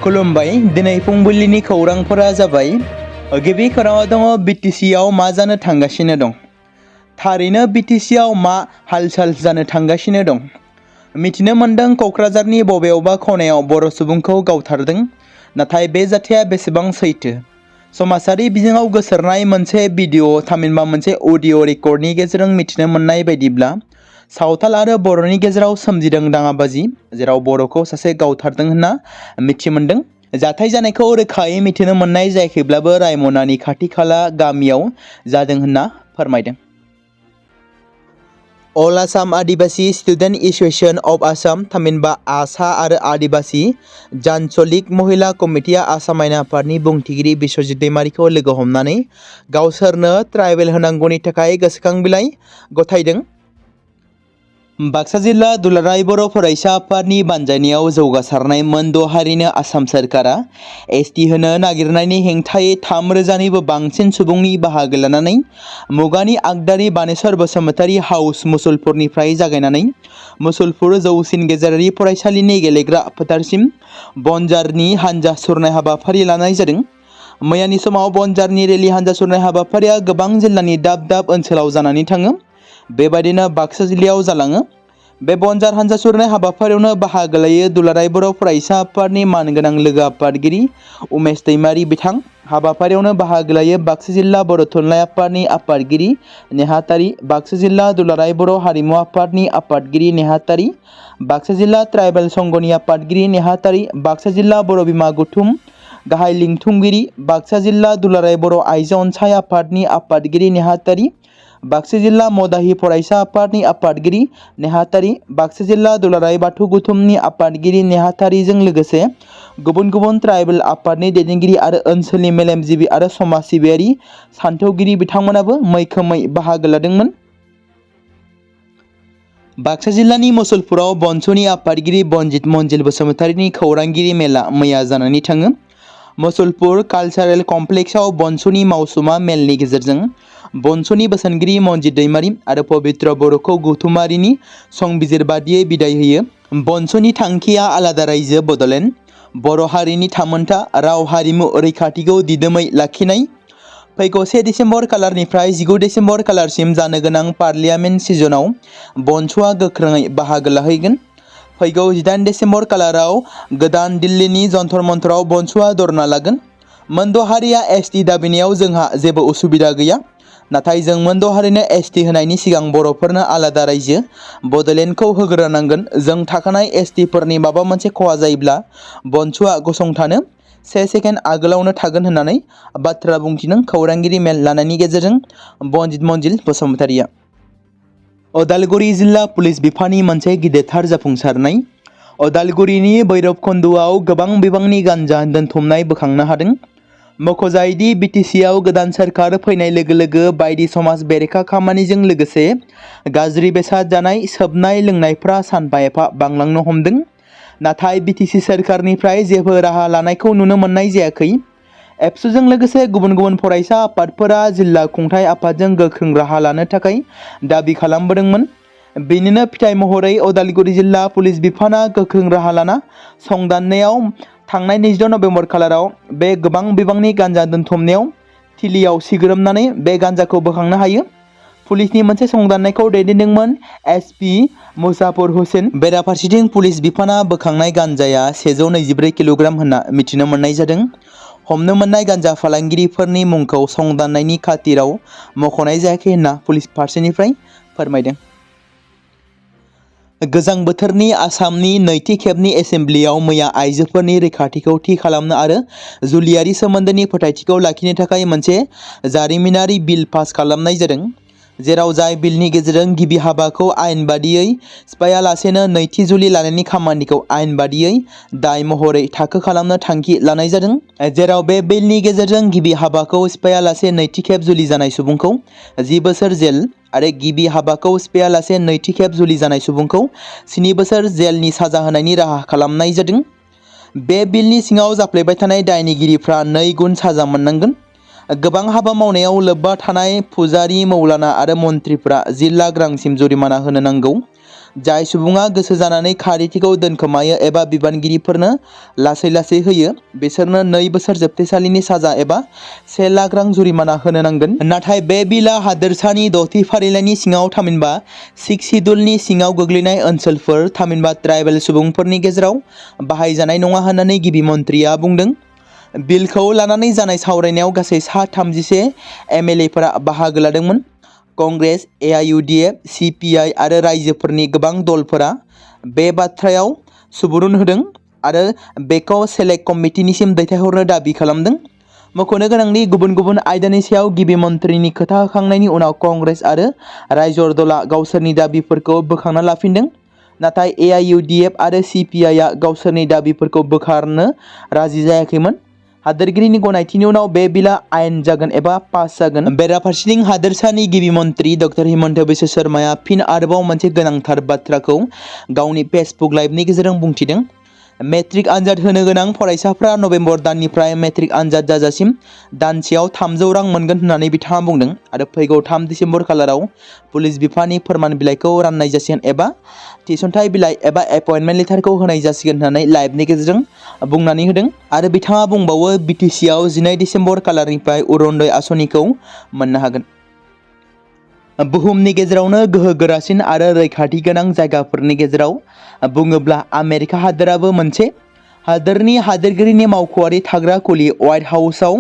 खुलुमबाय दिनै फुंबिलिनि खौरांफोरा जाबाय गिबि खौराङाव दङ बिटिसिआव मा जानो थांगासिनो दं। थारैनो बिटिसिआव मा हालसाल जानो थांगासिनो दं। मिथिनो मोन्दों क'क्राझारनि बबेयावबा खनायाव बर' सुबुंखौ गावथारदों। नाथाय बे जाथाया बेसेबां सैथो? समाजारि बिजोङाव गोसारनाय मोनसे भिडिअ थामहिनबा मोनसे अडिअ रेकर्डनि गेजेरजों मिथिनो मोननाय बायदिब्ला सावथाल आरो बर'नि गेजेराव सोमजिदों दाङाबाजि, जेराव बर'खौ सासे गावथारदों होनना मिथि मोन्दों। जाथाय जानायखौ रोखायै मिथिनो मोननाय जायाखैब्लाबो रायमनानि खाथि खाला गामियाव जादों होनना फोरमायदों। अल आसाम आदिबासि स्टुडेन्ट एस'सिएशन अफ आसाम थामहिनबा आसा आरो आदिबासि जान्चलिक महिला कमिटिया आसाम आयेन आफादनि बुंथिगिरि बिस्वजित दैमारिखौ लोगो हमनानै गावसोरनो ट्राइबेल होनांगौनि थाखाय गोसोखां बिलाइ गथायदों। बाक्सा जिल्ला दुलाराय बर' फरायसा आफादनि बानजायनायाव जौगासारनाय मोन द' हारिनो आसाम सोरखारा एसटि होनो नागिरनायनि हेंथायै 3,000निबो बांसिन सुबुंनि बाहागो लानानै मुगानि आगदारि बानेश्वर बसुमतारी हाउस मुसलपुरनिफ्राय जागायनानै मुसलपुर जौसिन गेजेरारि फरायसालिनि गेलेग्रा फोथारसिम बनजारनि हान्जा सुरनाय हाबाफारि लानाय जादों। मैयानि समाव बनजारनि रेलि हान्जा सुरनाय हाबाफारिया गोबां जिल्लानि दाब दाब ओनसोलाव जानानै थाङो। बेबायदिनो बाक्सा जिल्लायाव जालाङो। बे बनजार हान्जा सुरनाय हाबाफारियावनो बाहागो लायो दुलाराय बर' फरायसा आफादनि मानगोनां लोगो आफादगिरि उमेश दैमारि बिथां। हाबाफारियावनो बाहागो लायो बाक्सा जिल्ला बर' थुनलाइ आफादनि आफादगिरि नेहाथारि, बाक्सा जिल्ला दुलाराय बर' हारिमु आफादनि आफादगिरि नेहाथारि, बाक्सा जिल्ला ट्राइबेल संघनि आफादगिरि नेहाथारि, बाक्सा जिल्ला बर' बिमा गौथुम गाहाय लिंथुमगिरि, बाक्सा जिल्ला दुलाराय बर' आइजो अनसाय आफादनि आफादगिरि नेहाथारि, बाक्सा जिल्ला मदाहि फरायसा आफादनि आफादगिरि नेहाथारि, बाक्सा जिल्ला दुलाराय बाथौ गौथुमनि आफादगिरि नेहाथारिजों लोगोसे गुबुन गुबुन ट्राइबेल आफादनि दैदेनगिरि आरो ओनसोलनि मेलेमजिबि आरो समाज सिबियारि सानथौगिरि बिथांमोनाबो मैखोमै बाहागो लादोंमोन। बाक्सा जिल्लानि मुसलपुराव बनसुनि आफादगिरि बनजित मनजिल बसुमतारीनि खौरांगिरि मेला मैया जानानै थाङो। मुसलपुर कालचारेल कमप्लेक्सआव बनसुनि मावसुमा मेलनि गेजेरजों बनसुनि बोसोनगिरि मनजित दैमारि आरो पबित्र बर'खौ गौथुमारिनि संबिजिर बादियै बिदाय होयो। बनसुनि थांखिया आलादा रायजो बड'लेण्ड, बर' हारिनि थामोनथा राव हारिमु रैखाथिखौ दिदोमै लाखिनाय। फैगौ 1 डिसेम्बर खालारनिफ्राय 19 डिसेम्बर खालारसिम जानो गोनां पार्लियामेन्ट सिजनाव बनसुआ गोख्रोङै बाहागो लाहैगोन। फैगौ 18 डिसेम्बर खालाराव गोदान दिल्लीनि जन्तर मन्तराव बनसुआ धरना लागोन। मोन द' हारिया एसटि दाबिनायाव जोंहा जेबो उसुबिदा गैया। नाथाय जों मोन द' हारिनो एसटि होनायनि सिगां बर'फोरनो आलादा रायजो बड'लेण्डखौ होग्रोनांगोन। जों थाखानाय एसटिफोरनि माबा मोनसे खहा जायोब्ला बनसुआ गसंथानो 1 सेकेन्ड आगोलावनो थागोन होननानै बाथ्रा बुंथिदों खौरांगिरि मेल लानायनि गेजेरजों बनजित मनजिल बसुमतारीया। उदालगुरि जिल्ला पुलिस बिफाननि मोनसे गिदिरथार जाफुंसारनाय। उदालगुरिनि भैरबकुन्द'आव गोबां बिबांनि गान्जा दोनथुमनाय बोखांनो हादों। मख'जायोदि बिटिसिआव गोदान सोरखार फैनाय लोगो लोगो बायदि समाज बेरेखा खामानिजों लोगोसे गाज्रि बेसाद जानाय, सोबनाय लोंनायफ्रा सानफा एफा बांलांनो हमदों। नाथाय बिटिसि सोरखारनिफ्राय जेबो राहा लानायखौ नुनो मोननाय जायाखै। एबसुजों लोगोसे गुबुन गुबुन फरायसा आफादफोरा जिल्ला खुंथाइ आफादजों गोख्रों राहा लानो थाखाय दाबि खालामबोदोंमोन। बेनिनो फिथाइ महरै उदालगुरि जिल्ला पुलिस बिफाना गोख्रों राहा लाना संदाननायाव थांनाय 22 नभेम्बर खालाराव बे गोबां बिबांनि गान्जा दोनथुमनायाव थिलियाव सिग्रोमनानै बे गान्जाखौ बोखांनो हायो। पुलिसनि मोनसे संदाननायखौ दैदेनदोंमोन एसपि मुजाफर हुसेन। बेराफारसेथिं पुलिस बिफाना बोखांनाय गान्जाया 124 किल'ग्राम होनना मिथिनो मोननाय जादों। हमनो मोननाय गान्जा फालांगिरिफोरनि मुंखौ संदाननायनि खाथिराव मख'नाय जायाखै होनना पुलिस फारसेनिफ्राय फोरमायदों। गोजां बोथोरनि आसामनि नैथि खेबनि एसेम्ब्लियाव मैया आइजोफोरनि रैखाथिखौ थि खालामनो आरो जुलियारि सोमोन्दोनि फोथायथिखौ लाखिनो थाखाय मोनसे जारिमिनारि बिल पास खालामनाय जादों। जेराव जाय बिलनि गेजेरजों गिबि हाबाखौ आयेन बादियै सिफायालासेनो नैथि जुलि लानायनि खामानिखौ आयेन बादियै दाय महरै थाखो खालामनो थांखि लानाय जादों। जेराव बे बिलनि गेजेरजों गिबि हाबाखौ सिफायालासे नैथि खेब जुलि जानाय सुबुंखौ 10 बोसोर जेल आरो गिबि हाबाखौ सिफायालासे नैथि खेब जुलि जानाय सुबुंखौ 7 बोसोर जेलनि साजा होनायनि राहा खालामनाय जादों। बे बिलनि सिङाव जाफ्लेबाय थानाय दायनिगिरिफ्रा 2 गुन साजा मोननांगोन। गोबां हाबा मावनायाव लोब्बा थानाय फुजारि, मौलाना आरो मन्थ्रिफ्रा 10 लाख रांसिम जुरिमाना होनो नांगौ। जाय सुबुङा गोसो जानानै खारिथिखौ दोनखोमायो एबा बिबानगिरिफोरनो लासै लासै होयो बिसोरनो 2 बोसोर जोबथेसालिनि साजा एबा 1 लाख रां जुरिमाना होनो नांगोन। नाथाय बे बिलआ हादोरसानि 6थि फारिलाइनि सिङाव थामहिनबा 6 शिड्युलनि सिङाव गोग्लैनाय ओनसोलफोर थामहिनबा ट्राइबेल सुबुंफोरनि गेजेराव बाहायजानाय नङा होननानै गिबि मन्थ्रिया बुंदों। बिलखौ लानानै जानाय सावरायनायाव गासै सा 31 एमएलएफोरा बाहागो लादोंमोन। कंग्रेस, AIUDF, CPI आरो रायजोफोरनि गोबां दलफोरा बे बाथ्रायाव सुबुरुन होदों आरो बेखौ सेलेक्ट कमिटिनिसिम दैथायहरनो दाबि खालामदों। मख'नो गोनांदि गुबुन गुबुन आयदानि सायाव गिबि मन्थ्रिनि खोथा होखांनायनि उनाव कंग्रेस आरो रायजर दलआ गावसोरनि दाबिफोरखौ बोखांना लाफिनदों। नाथाय AIUDF आरो CPIआ गावसोरनि दाबिफोरखौ बोखारनो राजि जायाखैमोन। हादोरगिरिनि गनायथिनि उनाव बे बिलआ आयेन जागोन एबा पास जागोन। बेराफारसेथिं हादोरसानि गिबि मन्थ्रि डक्टर हिमन्त बिश्व शर्माया फिन आरोबाव मोनसे गोनांथार बाथ्राखौ गावनि फेसबुक लाइभनि गेजेरजों बुंथिदों। मेट्रिक आनजाद होनो गोनां फरायसाफ्रा नभेम्बर दाननिफ्राय मेट्रिक आनजाद जाजासिम दानसेयाव 300 रां मोनगोन होननानै बिथाङा बुंदों आरो फैगौ 3 दिसेम्बर खालाराव पुलिस बिफाननि फोरमान बिलाइखौ राननाय जासिगोन एबा थिसनथाइ बिलाइ एबा एपइन्टमेन्ट लेटारखौ होनाय जासिगोन होननानै लाइभनि गेजेरजों बुंनानै होदों आरो बिथाङा बुंबावो BTCआव 12 दिसेम्बर खालारनिफ्राय अरुणोदय आसनिखौ मोननो हागोन। बुहुमनि गेजेरावनो गोहो गोरासिन आरो रैखाथि गोनां जायगाफोरनि गेजेराव बुङोब्ला आमेरिका हादोराबो मोनसे। हादोरनि हादोरगिरिनि मावख'आरि थाग्रा खुलि व्हाइट हाउसआव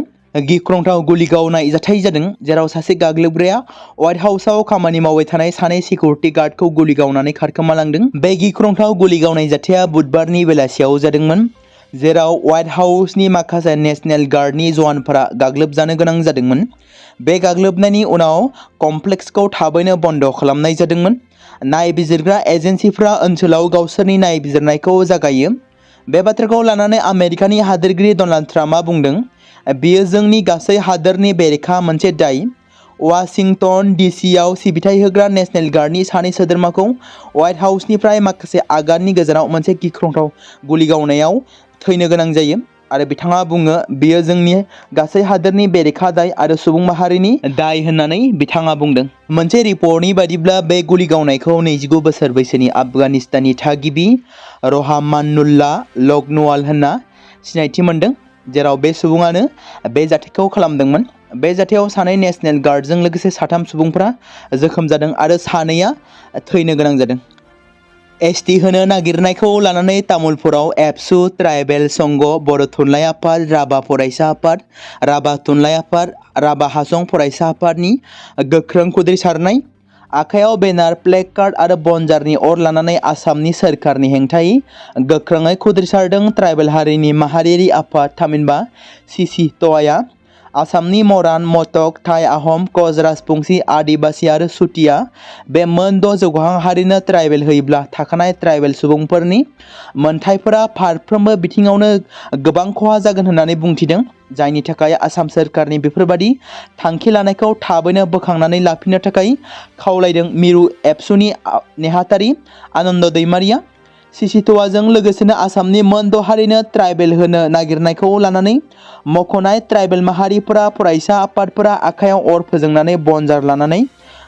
गिख्रंथाव गुलि गावनाय जाथाय जादों जेराव सासे गाग्लोबग्राया व्हाइट हाउसआव खामानि मावबाय थानाय सानै सिकिउरिटि गार्डखौ गुलि गावनानै खारखोमालांदों। बे गिख्रंथाव गुलि गावनाय जाथाया बुधबारनि बेलासियाव जादोंमोन जेराव व्हाइट हाउसनि माखासे नेशनेल गार्डनि जवानफोरा गाग्लोबजानो गोनां जादोंमोन। बे गाग्लोबनायनि उनाव कमप्लेक्सखौ थाबैनो बन्द खालामनाय जादोंमोन। नायबिजिरग्रा एजेन्सिफोरा ओनसोलाव गावसोरनि नायबिजिरनायखौ जागायो। बे बाथ्राखौ लानानै आमेरिकानि हादोरगिरि डनाल्ड ट्राम्पआ बुंदों, बेयो जोंनि गासै हादोरनि बेरेखा मोनसे दाय। वाशिंटन DCआव सिबिथाय होग्रा नेशनेल गार्डनि सानै सोद्रोमाखौ व्हाइट हाउसनिफ्राय माखासे आगाननि गोजानाव मोनसे गिख्रंथाव गुलि गावनायाव थैनो गोनां जायो आरो बिथाङा बुङो बेयो जोंनि गासै हादोरनि बेरेखा दाय आरो सुबुं माहारिनि दाय होननानै बिथाङा बुंदों। मोनसे रिपर्टनि बायदिब्ला बे गुलि गावनायखौ 29 बोसोर बैसोनि आफगानिस्ताननि थागिबि रहमानुल्लाह लग्नवाल होनना सिनायथि मोनदों जेराव बे सुबुङानो बे जाथायखौ खालामदोंमोन। बे जाथायाव सानै नेशनेल गार्डजों लोगोसे 3 सुबुंफोरा जोखोम जादों आरो सानैया थैनो गोनां जादों। ST होनो नागिरनायखौ लानानै तामुलपुराव एबसु, ट्राइबेल संघ, बर' थुनलाइ आफाद, राभा फरायसा आफाद, राभा थुनलाइ आफाद, राभा हासं फरायसा आफादनि गोख्रों खुद्रिसारनाय। आखायाव बेनार, प्लेकार्ड आरो बनजारनि अर लानानै आसामनि सोरखारनि हेंथायै गोख्रोङै खुद्रिसारदों ट्राइबेल हारिनि माहारियारि आफाद थामहिनबा CCTOA। आसामनि मरान, मटक, थाई, आहम, कच, राजबंशी, आदिबासी आरो चुटिया बे मोन 6 जौगाहां हारिनो ट्राइबेल होयोब्ला थाखानाय ट्राइबेल सुबुंफोरनि मोनथायफोरा फारफ्रोमबो बिथिङावनो गोबां खहा जागोन होननानै बुंथिदों जायनि थाखाय आसाम सोरखारनि बेफोरबादि थांखि लानायखौ थाबैनो बोखांनानै लाफिननो थाखाय खावलायदों मिरु एबसुनि नेहाथारि आनन्द दैमारिया। CCTOAजों लोगोसेनो आसामनि मोन 6 हारिनो ट्राइबेल होनो नागिरनायखौ लानानै मख'नाय ट्राइबेल माहारिफोरा फरायसा आफादफोरा आखायाव अर फोजोंनानै बनजार लानानै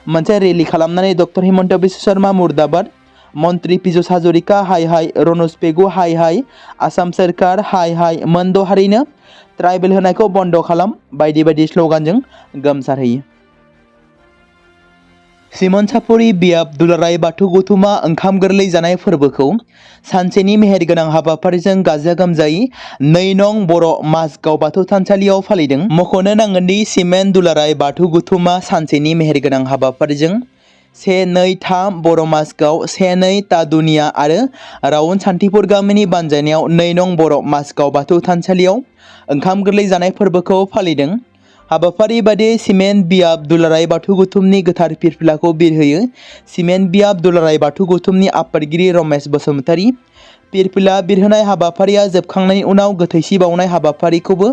मोनसे रेलि खालामनानै डक्टर हिमन्त बिश्व शर्मा मुर्दाबाद, मन्त्रि पीयूष हाजरिका हाय हाय, रनज पेगु हाय हाय, आसाम सोरखार हाय हाय, मोन 6 हारिनो ट्राइबेल होनायखौ बन्द खालाम बायदि बायदि स्लगानजों गोमसारहोयो। सिमन सापरि बियाब दुलाराय बाथौ गौथुमा ओंखाम गोरलै जानाय फोरबोखौ सानसेनि मेहेरगोनां हाबाफारिजों गाजा गोमजायै 2 नं बर' माजगाव बाथौ थानसालियाव फालिदों। मख'नो नांगोनदि सिमेन दुलाराय बाथौ गौथुमा सानसेनि मेहेरगोनां हाबाफारिजों 1-2-3 बर' माजगाव, 1-2 तादुनिया आरो रावन सान्थिपुर गामिनि बानजायनायाव 2 नं बर' माजगाव बाथौ थानसालियाव ओंखाम गोरलै जानाय फोरबोखौ फालिदों। हाबाफारि बादियै सिमेन बियाब दुलाराय बाथौ गौथुमनि गोथार फिरफिलाखौ बिरहोयो सिमेन बियाब दुलाराय बाथौ गौथुमनि आफादगिरि रमेश बसुमतारी। फिरफिला बिरहोनाय हाबाफारिया जोबखांनायनि उनाव गोथैसि बावनाय हाबाफारिखौबो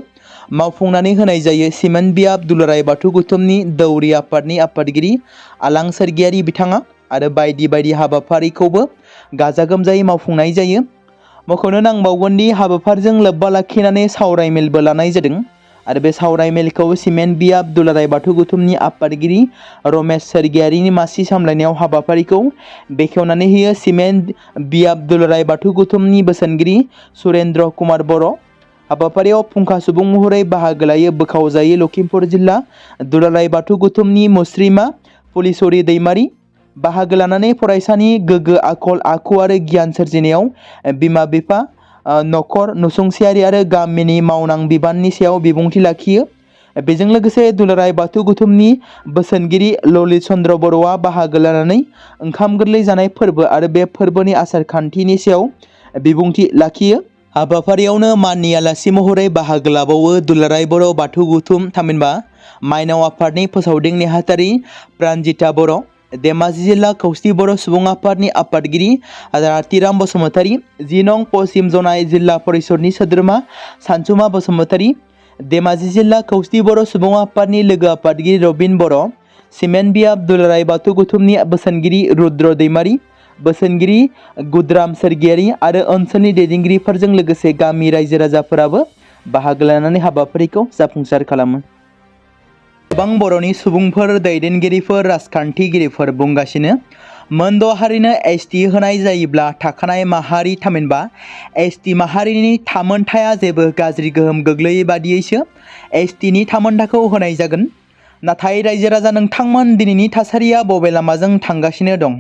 मावफुंनानै होनाय जायो। सिमेन बियाब दुलाराय बाथौ गौथुमनि दौरि आफादनि आफादगिरि आलां सोरगियारि बिथाङा आरो बायदि बायदि हाबाफारिखौबो गाजा गोमजायै मावफुंनाय जायो। मख'नो नांबावगोनदि हाबाफारिजों लोब्बा लाखिनानै सावराय मेलबो लानाय जादों आरो बे सावराय मेलखौ सिमेन्ट बियाब दुलाराय बाथौ गौथुमनि आफादगिरि रमेश सोरगियारिनि मासि सामलायनायाव हाबाफारिखौ बेखेवनानै होयो सिमेन्ट बियाब दुलाराय बाथौ गौथुमनि बोसोनगिरि सुरेन्द्र कुमार बर'। हाबाफारियाव फुंखा सुबुं महरै बाहागो लायो बोखावजायै लखिमपुर जिल्ला दुलाराय बाथौ गौथुमनि मुस्रिमा पुलिसरि दैमारि। बाहागो लानानै फरायसानि गोग्गो आखल आखु आरो गियान सोरजिनायाव बिमा बिफा नखर नसुंसेयारि आरो गामिनि मावनां बिबाननि सायाव बिबुंथि लाखियो। बेजों लोगोसे दुलाराय बाथौ गौथुमनि बोसोनगिरि ललित चन्द्र बर'आ बाहागो लानानै ओंखाम गोरलै जानाय फोरबो आरो बे फोरबोनि आसार खान्थिनि सायाव बिबुंथि लाखियो। हाबाफारियावनो माननि आलासि महरै बाहागो लाबावो दुलाराय बर' बाथौ गौथुम थामहिनबा माइनाव आफादनि फोसावदिं नेहाथारि प्रानजिता बर', धेमाजि जिल्ला खौस्ति बर' सुबुं आफादनि आफादगिरि रातिराम बसुमतारी, 10 नं पश्चिम जनाय जिल्ला परिषदनि सोद्रोमा सानसुमा बसुमतारी, धेमाजि जिल्ला खौस्ति बर' सुबुं आफादनि लोगो आफादगिरि रबिन बर', सिमेन्ट बियाब दुलाराय बाथौ गौथुमनि बोसोनगिरि रुद्र दैमारि, बोसोनगिरि गुद्राम सोरगियारि आरो ओनसोलनि दैदेनगिरिफोरजों लोगोसे गामि रायजो राजाफोराबो बाहागो लानानै हाबाफारिखौ जाफुंसार खालामो। गोबां बर'नि सुबुंफोर दैदेनगिरिफोर राजखान्थिगिरिफोर बुंगासिनो मोनद' हारिनो एसटि होनाय जायोब्ला थाखानाय माहारि थामहिनबा एसटि माहारिनि थामोनथाया जेबो गाज्रि गोहोम गोग्लैयै बादियैसो एसटिनि थामोनथाखौ होनाय जागोन। नाथाय रायजो राजा नोंथांमोन दिनैनि थासारिया बबे लामाजों थांगासिनो दं?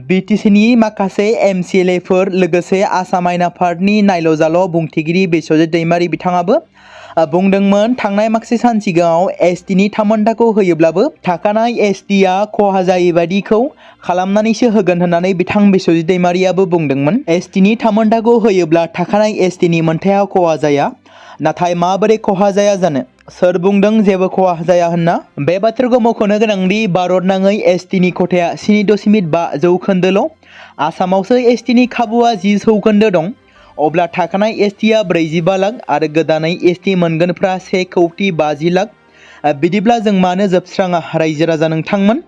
बिटिसिनि माखासे एमसिएलएफोर लोगोसे आसाम आयेन आफादनि नायल' जाल' बुंथिगिरि बिश्वजित दैमारि बिथाङाबो बुंदोंमोन थांनाय माखासे सान सिगाङाव एसटिनि थामोनथाखौ होयोब्लाबो थाखानाय एसटिआ खहा जायै बादिखौ खालामनानैसो होगोन होननानै बिथां बिश्वजित दैमारियाबो बुंदोंमोन। एसटिनि थामोनथाखौ होयोब्ला थाखानाय एसटिनि मोनथाया खहा जाया। नाथाय माबोरै खहा जाया जानो? सोर बुंदों जेबो खहा जाया होनना? बे बाथ्राखौ मख'नो गोनांदि भारत नाङै एसटिनि खथाया 7.5 जौखोन्दोल'। आसामावसो एसटिनि खाबुआ 10 जौखोन्दो दं। अब्ला थाखानाय एसटिआ 45 लाख आरो गोदानै एसटि मोनगोनफ्रा 1,50,50 लाख। बिदिब्ला जों मानो जोबस्राङा रायजो राजा नोंथांमोन?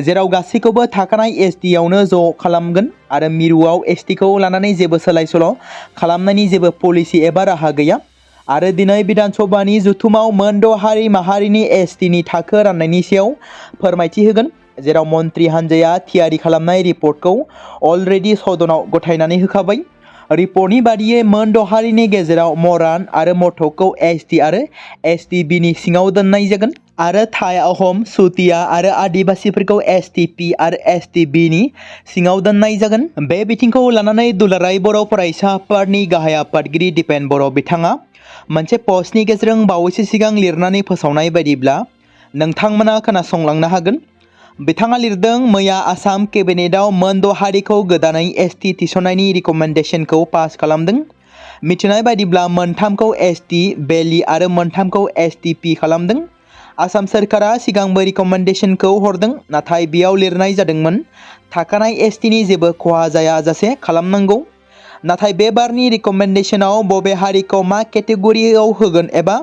जेराव गासैखौबो थाखानाय एसटिआवनो ज' खालामगोन आरो मिरुआव एसटिखौ लानानै जेबो सोलाय सोल' खालामनायनि जेबो पलिसि एबा राहा गैया। आरो दिनै बिधान सभानि जथुमाव मोनद' हारि माहारिनि एसटिनि थाखो राननायनि सायाव फोरमायथि होगोन। जेराव मन्त्रि हान्जाया थियारि खालामनाय रिपर्टखौ अलरेडि सदनाव गथायनानै होखाबाय। रिपर्टनि बादियै मोनद' हारिनि गेजेराव मरान आरो मथकखौ एसटि आरो एसटिबिनि सिङाव दोननाय जागोन आरो थाई आहम चुटिया आरो आदिबासिफोरखौ एसटिपि आरो एसटिबिनि सिङाव दोननाय जागोन। बे बिथिंखौ लानानै दुलाराय बर' फरायसा आफादनि गाहाय आफादगिरि दिपेन बर' बिथाङा मोनसे पस्टनि गेजेरजों बावैसो सिगां लिरनानै फोसावनाय बायदिब्ला नोंथांमोना खोनासंलांनो हागोन। बिथाङा लिरदों मैया आसाम केबिनेटआव मोनद' हारिखौ गोदानै एसटि थिसननायनि रिकमेन्डेशनखौ पास खालामदों। मिथिनाय बायदिब्ला मोनथामखौ एसटि बेलि आरो मोनथामखौ एसटिपि खालामदों। आसाम सोरखारा सिगांबो रिकमेन्डेशनखौ हरदों नाथाय बेयाव लिरनाय जादोंमोन थाखानाय एसटिनि जेबो खहा जायाजासे खालामनांगौ। नाथाय बे बारनि रिकमेन्डेशनाव बबे हारिखौ मा केटेगरियाव होगोन एबा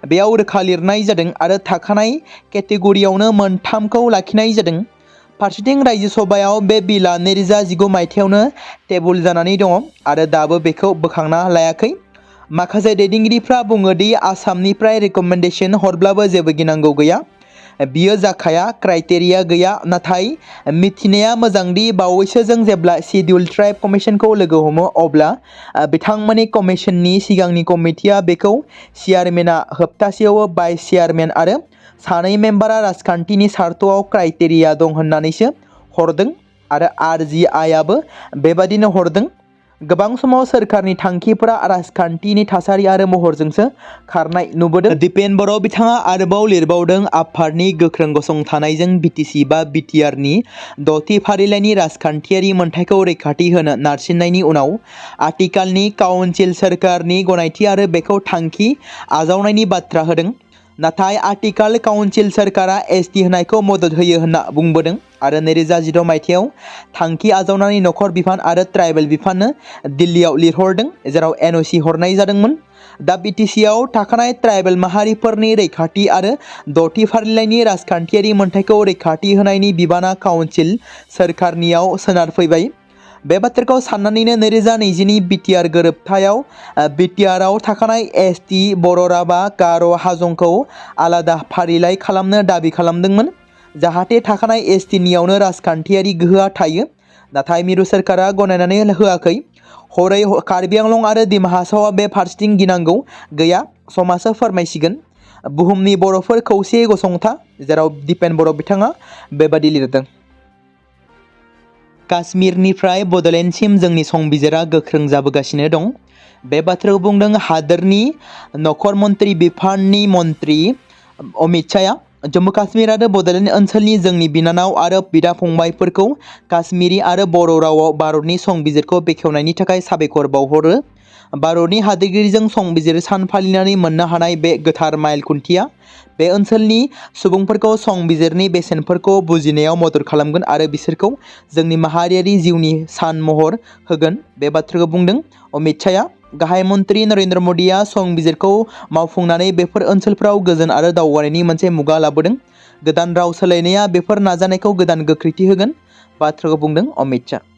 बेयाव रोखा लिरनाय जादों आरो थाखानाय केटेगरियावनो मोनथामखौ लाखिनाय जादों। फारसेथिं रायजो सभायाव बे बिलआ 2019 मायथाइयावनो टेबुल जानानै दङ आरो दाबो बेखौ बोखांना लायाखै। माखासे दैदेनगिरिफ्रा बुङोदि आसामनिफ्राय रिकमेन्डेशन हरब्लाबो जेबो गिनांगौ गैया। बियो जाखाया क्राइटेरिया गैया। नाथाय मिथिनाया मोजांदि बावैसो जों जेब्ला शिड्युल ट्राइब कमिसनखौ लोगो हमो अब्ला बिथांमोननि कमिसननि सिगांनि कमिटिया बेखौ चेयारमेना होप्तासेयाव भाइस चेयारमेन आरो 2 मेम्बारा राजखान्थिनि सार्थआव क्राइटेरिया दं होननानैसो हरदों आरो आरजिआइआबो बेबादिनो हरदों। गोबां समाव सोरखारनि थांखिफोरा राजखान्थिनि थासारि आरो महरजोंसो खारनाय नुबोदों। दिपेन बर' बिथाङा आरोबाव लिरबावदों आफादनि गोख्रों गसंथानायजों बिटिसि बा बिटिआरनि 6थि फारिलाइनि राजखान्थियारि मोनथायखौ रैखाथि होनो नारसिननायनि उनाव आथिखालनि काउन्सिल सोरखारनि गनायथि आरो बेखौ थांखि आजावनायनि बाथ्रा होदों। नाथाय आथिखाल काउन्सिल सोरखारा एसटि होनायखौ मदद होयो होनना बुंबोदों आरो 2016 मायथाइयाव थांखि आजावनानै नखर बिफान आरो ट्राइबेल बिफाननो दिल्लीयाव लिरहरदों जेराव एनअसि हरनाय जादोंमोन। दा बिटिसिआव थाखानाय ट्राइबेल माहारिफोरनि रैखाथि आरो 6थि फारिलाइनि राजखान्थियारि मोनथायखौ रैखाथि होनायनि बिबाना काउन्सिल सोरखारनियाव सोनारफैबाय। बे बाथ्राखौ साननानैनो 2020नि बिटिआर गोरोबथायाव बिटिआरआव थाखानाय एसटि बर' राभा गार' हाजंखौ आलादा फारिलाइ खालामनो दाबि खालामदोंमोन जाहाथे थाखानाय एसटिनियावनो राजखान्थियारि गोहोआ थायो। नाथाय मिरु सोरखारा गनायनानै होआखै। हरै कार्बि आंलं आरो दिमा हासावआ बे फारसेथिं गिनांगौ गैया समाजआ फोरमायसिगोन। बुहुमनि बर'फोर खौसेयै गसंथा, जेराव दिपेन बर' बिथाङा बेबादि लिरदों। काश्मीरनिफ्राय बड'लेण्डसिम जोंनि संबिजिरा गोख्रों जाबोगासिनो दं। बे बाथ्राखौ बुंदों हादोरनि नखर मन्त्रि बिफाननि मन्त्रि अमित शाहआ। जम्मु काश्मीर आरो बड'लेण्ड ओनसोलनि जोंनि बिनानाव आरो बिदा फंबायफोरखौ काश्मीरी आरो बर' रावाव भारतनि संबिजिरखौ बेखेवनायनि थाखाय साबायखर बावहरो। भारतनि हादोरगिरिजों संबिजिर सान फालिनानै मोननो हानाय बे गोथार माइल खुन्थिया बे ओनसोलनि सुबुंफोरखौ संबिजिरनि बेसेनफोरखौ बुजिनायाव मदद खालामगोन आरो बिसोरखौ जोंनि माहारियारि जिउनि सान महर होगोन। बे बाथ्राखौ बुंदों अमित शाहआ। गाहाय मन्त्रि नरेन्द्र मदिया संबिजिरखौ मावफुंनानै बेफोर ओनसोलफोराव गोजोन आरो दावगानायनि मोनसे मुगा लाबोदों। गोदान राव सोलायनाया बेफोर नाजानायखौ गोदान गोख्रैथि होगोन। बाथ्राखौ बुंदों अमित शाह।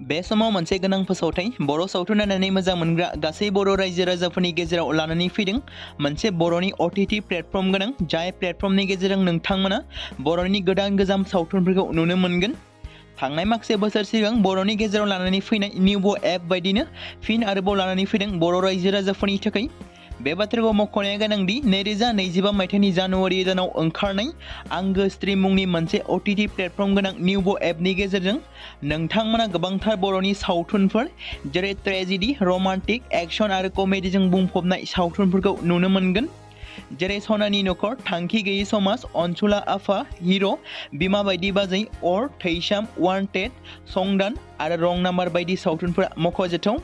बे समाव मोनसे गोनां फोसावथाय बर' सावथुन नायनानै मोजां मोनग्रा गासै बर' रायजो राजाफोरनि गेजेराव लानानै फैदों मोनसे बर'नि OTT प्लेटफर्म गोनां, जाय प्लेटफर्मनि गेजेरजों नोंथांमोना बर'नि गोदान गोजाम सावथुनफोरखौ नुनो मोनगोन। थांनाय माखासे बोसोर सिगां बर'नि गेजेराव लानानै फैनाय निउबो एप बायदिनो फिन आरोबाव लानानै फैदों बर' रायजो राजाफोरनि थाखाय। बे बाथ्राखौ मख'नाया गोनांदि 2025 मायथाइनि जानुवारि दानाव ओंखारनाय आंगो स्ट्रीम मुंनि मोनसे OTT प्लेटफर्म गोनां निउबो एपनि गेजेरजों नोंथांमोना गोबांथार बर'नि सावथुनफोर जेरै ट्रेजेडी, रमान्टिक, एक्शन आरो कमेडीजों बुंफबनाय सावथुनफोरखौ नुनो मोनगोन। जेरै सनानि नखर, थांखि गैयै समाज, अनसुला आफा, हिर', बिमा बायदि बाजै, अर, थैसाम, वान्टेड, संदान आरो रं नाम्बार बायदि सावथुनफोरा मख'जाथाव।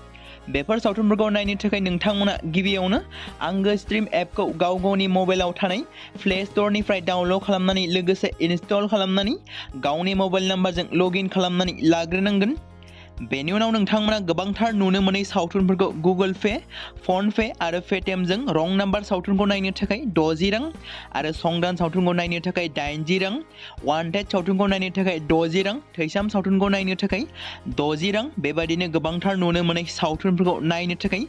बेफोर सावथुनफोरखौ नायनो थाखाय नोंथांमोना गिबियावनो आंगो स्ट्रीम एपखौ गाव गावनि मबाइलाव थानाय प्ले स्ट'रनिफ्राय डाउनल'ड खालामनानै लोगोसे इनस्टल खालामनानै गावनि मबाइल नाम्बारजों लग इन खालामनानै लाग्रोनांगोन। बेनि उनाव नोंथांमोना गोबांथार नुनो मोनै सावथुनफोरखौ गुगोल पे, फन पे आरो पेटिएमजों रं नाम्बार सावथुनखौ नायनो थाखाय 60 रां आरो संदान सावथुनखौ नायनो थाखाय 80 रां, वान्टेड सावथुनखौ नायनो थाखाय 60 रां, थैसाम सावथुनखौ नायनो थाखाय 60 रां बेबादिनो गोबांथार नुनो मोनै सावथुनफोरखौ नायनो थाखाय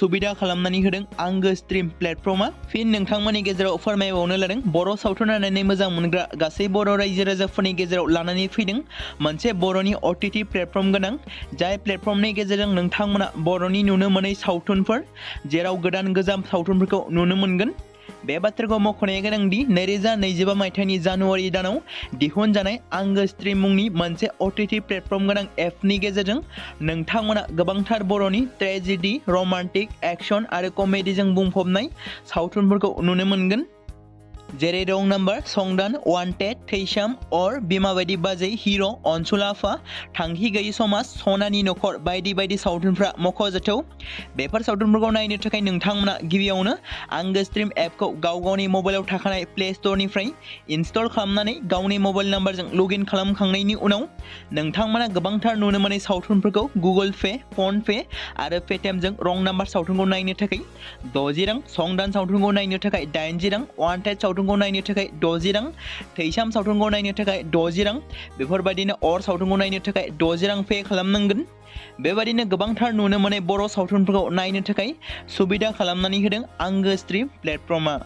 सुबिदा खालामनानै होदों आंगो स्ट्रीम प्लेटफर्मआ। फिन नोंथांमोननि गेजेराव फोरमायबावनो लादों बर' सावथुन नायनानै मोजां मोनग्रा गासै बर' रायजो राजाफोरनि गेजेराव लानानै फैदों मोनसे बर'नि OTT प्लेटफर्म गोनां, जाय प्लेटफर्मनि गेजेरजों नोंथांमोना बर'नि नुनो मोनै सावथुनफोर जेराव गोदान गोजाम सावथुनफोरखौ नुनो मोनगोन। बे बाथ्राखौ मख'नाया गोनांदि 2025 मायथाइनि जानुवारि दानाव दिहुनजानाय आंगो स्ट्रीम मुंनि मोनसे OTT प्लेटफर्म गोनां एपनि गेजेरजों नोंथांमोना गोबांथार बर'नि ट्रेजेडी, रमान्टिक, एक्शन आरो कमेडीजों बुंफबनाय सावथुनफोरखौ नुनो मोनगोन। जेरै रं नाम्बार, संदान, वान्टेड, थैसाम, अर, बिमा बायदि बाजै, हिर', अनसुला आफा, थांखि गैयै समाज, सनानि नखर बायदि बायदि सावथुनफ्रा मख'जाथाव। बेफोर सावथुनफोरखौ नायनो थाखाय नोंथांमोना गिबियावनो आंगो स्ट्रीम एपखौ गाव गावनि मबाइलाव थाखानाय प्ले स्ट'रनिफ्राय इनस्टल खालामनानै गावनि मबाइल नाम्बारजों लग इन खालामखांनायनि उनाव नोंथांमोना गोबांथार नुनो मोनै सावथुनफोरखौ गुगोल पे, फन पे आरो पेटिएमजों रं नाम्बार सावथुनखौ नायनो थाखाय 60 रां, संदान सावथुनखौ नायनो थाखाय 80 रां, वान्टेड सावथुनखौ नायनो थाखाय 60 रां, थैसाम सावथुनखौ नायनो थाखाय 60 रां बेफोरबायदिनो अर सावथुनखौ नायनो थाखाय 60 रां पे खालामनांगोन। बेबायदिनो गोबांथार नुनो मोनै बर' सावथुनफोरखौ नायनो थाखाय सुबिदा खालामनानै होदों आंगो स्ट्रीम प्लेटफर्मआ।